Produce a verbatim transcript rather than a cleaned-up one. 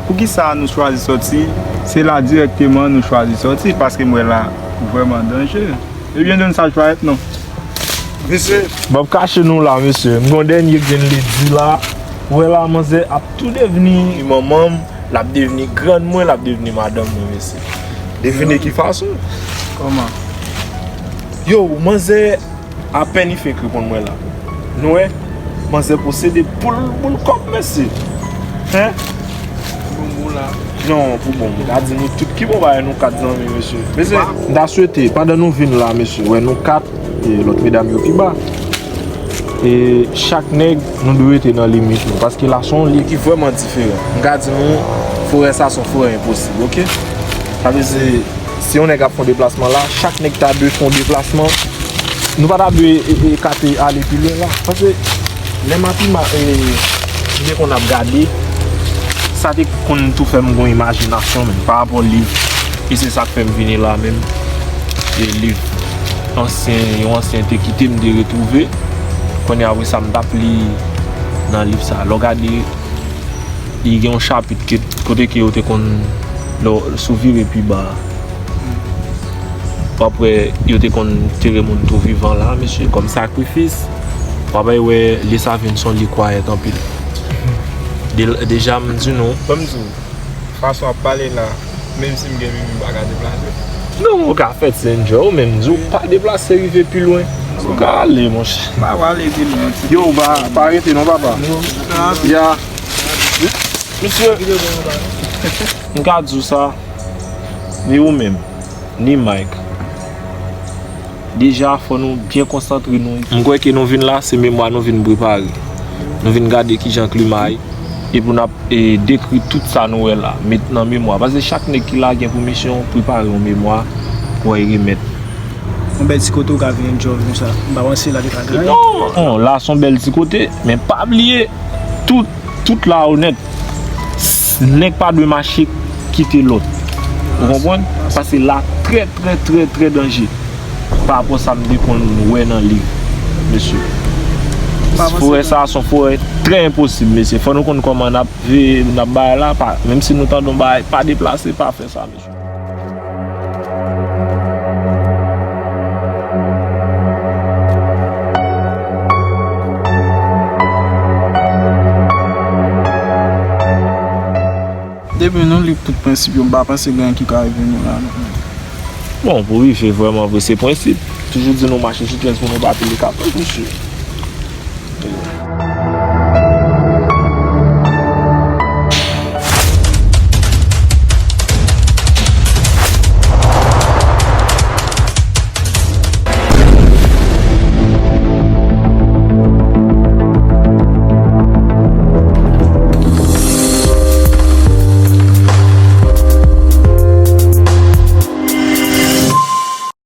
Poukisa nou chwazi sòti? Se la dirèkteman nou chwazi sòti, paske m wè la vrèman danje. Ebyen, donn sa jwayèt non. Mesye, m ap kache nou la, mesye. M gon dènye grenn ledi la. Ou wè la, manzè ap tou devni manman m, l ap devni grann mwen, l ap devni madanm mwen, mesye. Devine ki fason? Kòman? Yo, manzè apèn li fenk reponn mwen la. Nou wè, manzè posede boul, boul kòb, mesye. Hein? Pou bon la. Non, pou bon. M ka di nou tout ki bon bagay nou kat zanmi, mesye. Mesye, m ta swete, pandan nou vin la, mesye, wè nou kat, e lòt medam yo pi ba. E chak nèg, nou dwe rete nan limit nou. Paske la, se yon lye ki vrèman diferan. M ka di nou, forè sa, se yon forè enposib, oke? Sa vle di, si yon nèg ap fè yon deplasman la, chak nèg ta dwe fè yon deplasman. Nou pa ta dwe e, e, ekate ale pi lwen la. Paske lè m ap ima-, e, m te konn ap gade, sa te konn tou fè m gon imajinasyon menm, pa rapò liv. E se sa k fè m vini la menm. E liv ansyen, yon ansyen te kite m te retwouve. Kounye a, apre sa, m t ap li nan liv sa. Lè w gade, li gen yon chapit ke, kote ke yo te konn, lè w, si w vire pi ba a, w ap wè yo te konn tere moun tou vivan la, mesye, kòm sakrifis. W ap wè lye sa vin se yon lye kwayèt anpil. De-, deja, m di nou, ban m di w, fason w ap pale la, menm si m gen mimi, m pa ka deplase. Non, ou ka fè ti enjoy ou, men m di w pa deplase rive pi lwen. Ou ka ale, monchè. Pa prale pi lwen. Yo, pa, pa rete non, papa. Ya. Mesye, m ka di w sa, ni ou menm, ni Mike. Deja, fò nou byen konsantre nou. M kwè ke nou vin la, se memwa nou vin prepare. Nou vin gade kijan klima ye, epi n ap, e, dekri tout sa nou wè la, met nan memwa. Paske chak nèg ki la gen pou misyon prepare yon memwa pou al remèt. Yon bèl ti kote ou ka vin enjoy konsa. M pa panse la te ka ganyen. Non, non, la se yon bèl ti kote, men pa bliye, tout, tout la onèt. Nèg pa dwe mache kite lòt. Ou konprann? Paske la trè, trè, trè, trè danje. Pa rapò sa m te konn wè nan liv, mesye. Forè sa a se yon forè trè enposib, mesye. Fò nou konn kòman n ap veye, n ap bagay la, pa, menm si nou tande yon bagay, pa deplase, pa fè sa, mesye. Depi nou li tout prensip yo, m pa panse gen anyen ki ka rive nou la, non. Bon, pou rive vrèman vre, se prensip. Toujou di nou mache sou trèz pou nou pa pile katòz, mesye.